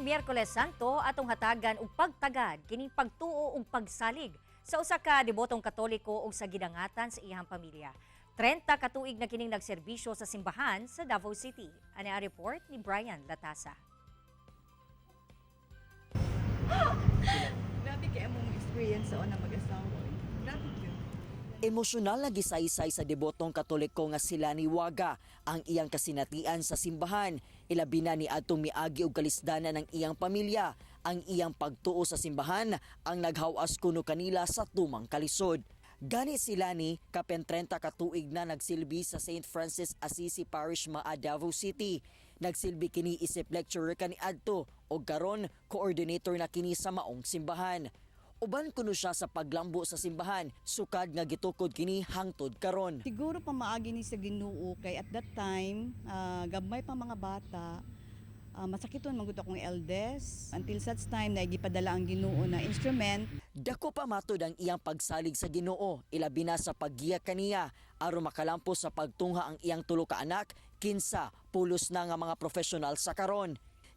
Miyerkules Santo, atong hatagan og pagtagad kining pagtuo ug pagsalig sa usa ka debotong Katoliko ug sa gidangatan sa iyang pamilya. 30 ka tuig na kining nagserbisyo sa simbahan sa Davao City. Ani ang report ni Brian Latasa. Grabe kay among experience sa una mag-asawa, eh. Grabe gyud. Emosyonal na gisaysay sa debotong Katoliko nga sila ni Waga ang iyang kasinatian sa simbahan. Ilabi na ni adtong miagi og kalisdanan ng iyang pamilya. Ang iyang pagtuo sa simbahan ang naghawas kuno kanila sa tumang kalisod. Gani sila ni kapin 30 ka tuig na nagsilbi sa St. Francis Assisi Parish, Maa, Davao City. Nagsilbi kini isip lecturer kaniadto og karon coordinator na kini sa maong simbahan. Uban kuno siya sa paglambo sa simbahan, sukad nga gitukod kini hangtod karon. Siguro pamaagi ni sa Ginoo kay at that time, gamay pa mga bata, masakiton man gud akong eldest until such time na gipadala ang Ginoo na instrument. Dako pa matud ang iyang pagsalig sa Ginoo, ilabi na sa paggiya kaniya aron makalampo sa pagtungha ang iyang tulo ka anak, kinsa pulos na nga mga profesional sa karon.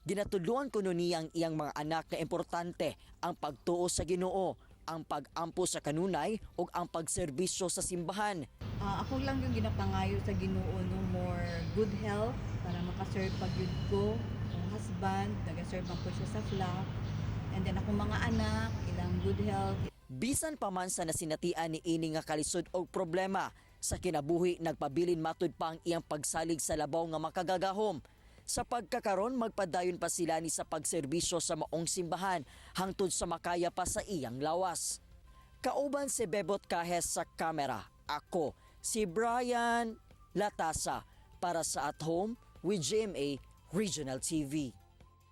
Ginatudloan kuno niya ang iyang mga anak na importante ang pagtuo sa Ginoo, ang pag-ampo sa kanunay ug ang pagserbisyo sa simbahan. Ako lang yung ginapangayo sa Ginoo, no, more good health para makaserve pag yun ko. Akong husband, nag-serve man po siya sa flock. And then akong mga anak, ilang good health. Bisan pa man sa nasinatian ni ini nga kalisod og problema sa kinabuhi, nagpabilin matud pa ang iyang pagsalig sa labaw nga makagagahom. Sa pagkakaron, magpadayon pa sila ni sa pagserbisyo sa maong simbahan hangtod sa makaya pa sa iyang lawas. Kauban si Bebot Cajes sa kamera. Ako si Brian Latasa para sa At Home with GMA Regional TV.